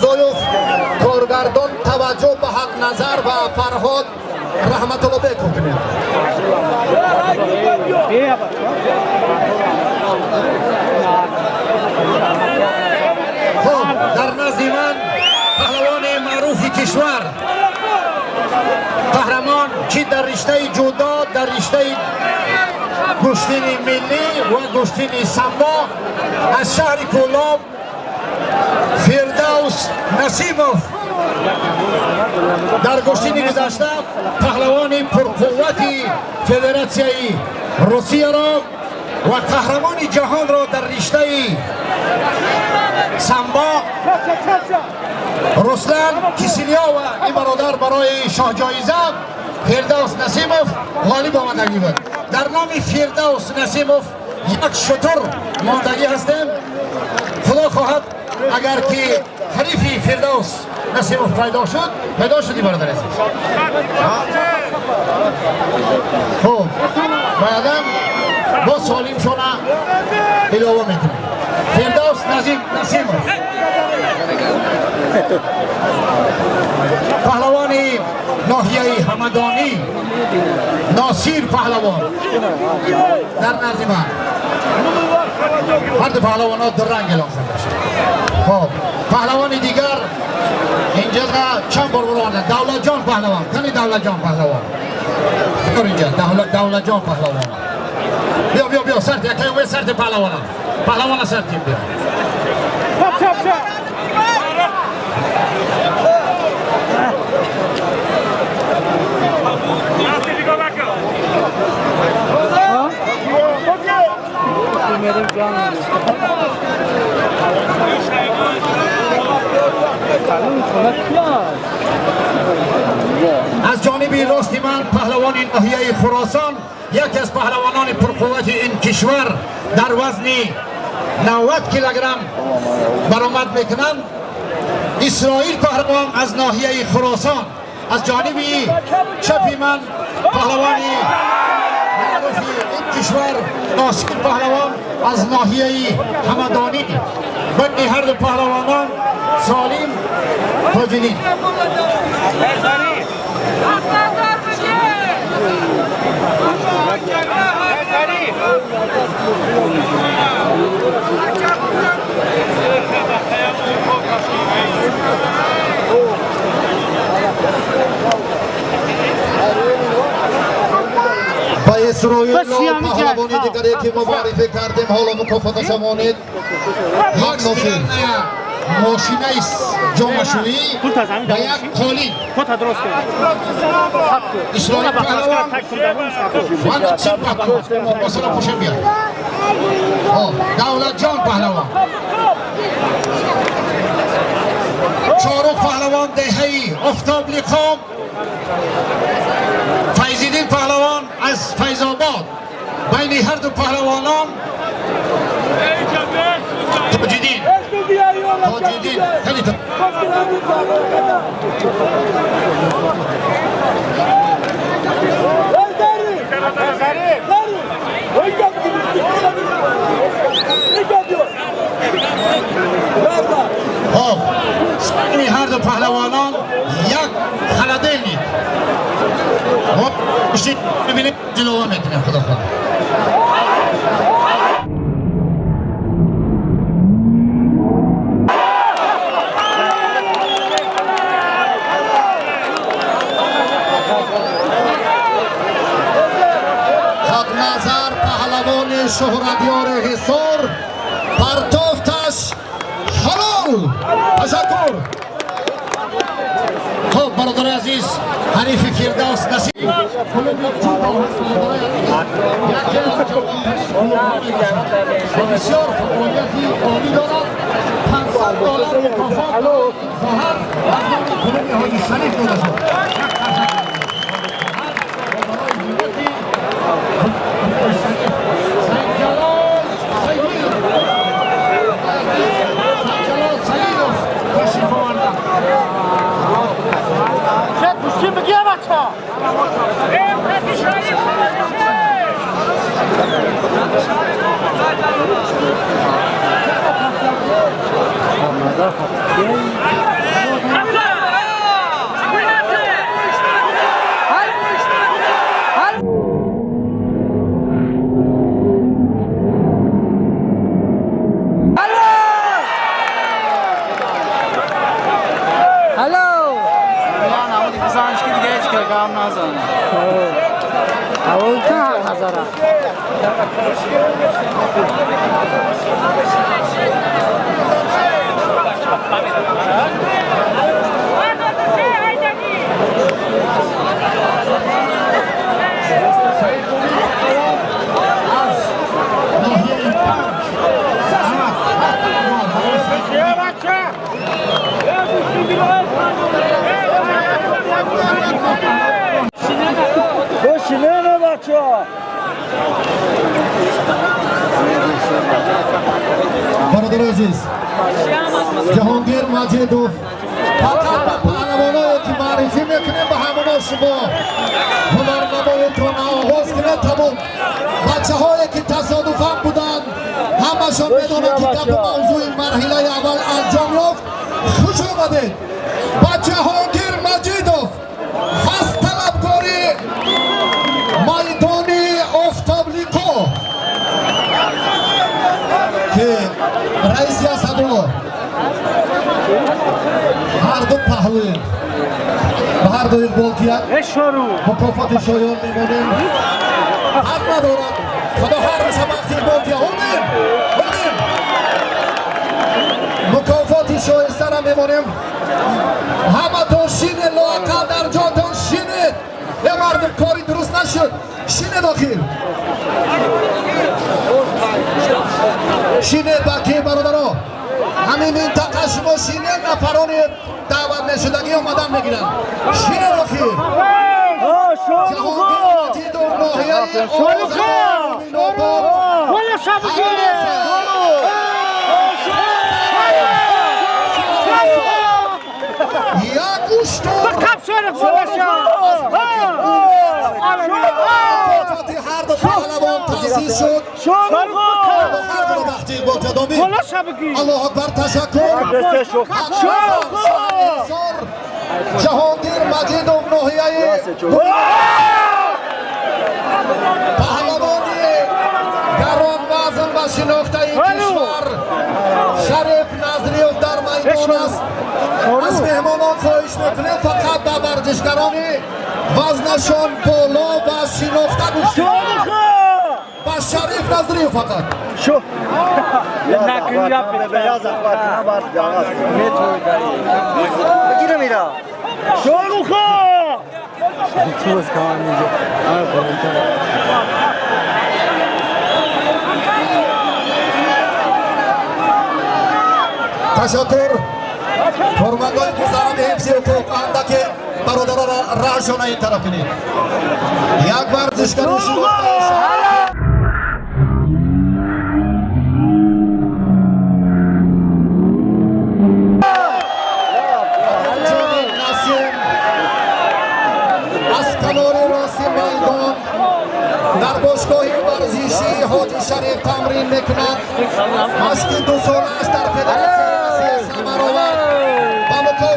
Зоев, коргардон таваҷҷӯҳ ба Ҳақназар ва Фарҳод Раҳматуллобеков кунед. Хуб, дар назди ман паҳлавони маъруфи кишвар, қаҳрамон чӣ дар риштаи ҷудо, дар риштаи гӯштини миллӣ ва гӯштини самбо, аз шаҳри Кӯлоб Фирдавс Насимов. Дар гӯштини гузашта паҳлавони пурқуввати Федератсияи Русияро ва қаҳрамони ҷаҳонро дар риштаи самбо Руслан Кисилёва, ин бародар барои шоҳҷоиза Фирдавс Насимов ғолиб омадагӣ буд. Дар номи Фирдавс Насимов як шутур мондагӣ ҳастем. Худо хоҳад, агар ки ҳарифи Фирдавс Насимов пайдо шуд, пайдо шуди, бародар азиз. Хуб, баъдан боз солимшона илова мекунем. Фирдавс Насимов, паҳлавони ноҳияи Ҳамадонӣ, Носир паҳлавон дар назди ман. Ҳарду паҳлавонҳо дуранг эълон шуда. Хуб, паҳлавони дигар инҷа чанд бор баромаданд? Давлатҷон паҳлавон. Кани Давлатҷон паҳлавон? Инҷа Давлатҷон паҳлавон. Биё, биё, биё, сарти, якай умед, сарти паҳлавона. Паҳлавона сарти биё. Аз ҷониби рости ман паҳлавони ноҳияи Хуросон, яке аз паҳлавонони пурқуввати ин кишвар, дар вазни 90 килограмм баромад мекунанд, Исроил паҳлавон аз ноҳияи Хуросон. Аз ҷониби чапи ман паҳлавони маъруфи ин кишвар, Носир паҳлавон аз ноҳияи Ҳамадонӣ. Байни ҳарду паҳлавонон Солим Тоҷиддин. Ба Исроило паҳлавони дигаре ки мо муаррифӣ кардем, ҳоло мукофоташа монед. Як стиральная мошинаи ҷомашӯӣ ва як қолин. Исроил паҳлавон ва Носир паҳлавон. Масала пӯшем, биё. Давлатҷон паҳлавон. Шоҳрух паҳлавон, деҳаи Офтоблиқом. Файзиддин паҳлавон аз Файзобод. Байни ҳарду паҳлавонон Тоҷиддин. Тоҷиддин. Хеле хоб, байни ҳарду паҳлавонон як холодильник. Бибинем, ҷилова мекунем, худо хоҳад. Ҳақназар паҳлавони шӯҳратёри Ҳисор, партофташ ҳалол. Ташаккур. Хуб, бародари азиз, ҳарифи Фирдавс Насиб клуби ҷудо ҳаст, бародари азиз, яке аз ҷавонтарин клубҳо мебошад ва бисёр фаъолияти олӣ дорад. 500 доллар мукофот хоҳар аз номи клуби Ҳоҷи Шариф дода шуд. Барои ҳиммати Шариф Сайдҷалол Саидов, Сайдҷалол Саидов ташриф оварданд. Бародари азиз, Ҷаҳонгир Маҷидов фақат ба паҳлавоное ки муаррифӣ мекунем, ба ҳамоно шумо ҳунарнамоитон оғоз кунед, тамом. Бачаҳое ки тасодуфан буданд, ҳамашон медонанд, ки гапу мавзӯи марҳилаи аввал анҷом ёфт. Хуш омадед ба Ҷаҳонгир Маҷидов, ҳаст талабгори майдони Офтоблиқо, ки раиси Асадулло ҳарду паҳлӯем, ба ҳарду иқбол кият мукофоти шоён мемонем. Ҳақ надорад, худо ҳар рӯза вақти иқбол кия. Омин, омин. Мукофоти шоистара мемонем. Ҳаматон шинед, лоақал дар ҷотон шинед. Е мардум, кори дуруст нашуд. Шинед, охир шинед. Баки бародаро, ҳамин минтақа шумо шинед, нафарони даъват мешудагӣ омадан мегиранд. Шинед охир. Ҷаҳонгир Маҷидов, ноҳияи Оминобод. Як уштур мукофоти ҳарду паҳлавон таъсис шуд. Ҳарду бахти иқбол кадомӣ. Аллоҳ акбар, ташаккур. Ҷаҳонгир Маҷидов, ноҳияи паҳлавони гаронвазн ва шинохтаи кишвар Шариф Назриев дар майдон аст. Аз меҳмонон хоҳиш мекунем, фақат ба варзишгарони вазнашон боло ва шинохта гӯш, ба Шариф Назриев фақат. Ташаккур. Кормандони муҳтарами ҳифзи ҳуқуқ, андаке бародаронро раҳшона ин тараф кунед. Як варзишгари шинохта. Насим аз канори рости майдон дар бошгоҳи варзишии Ҳоҷи Шариф тамрин мекунад. Машқи дусола.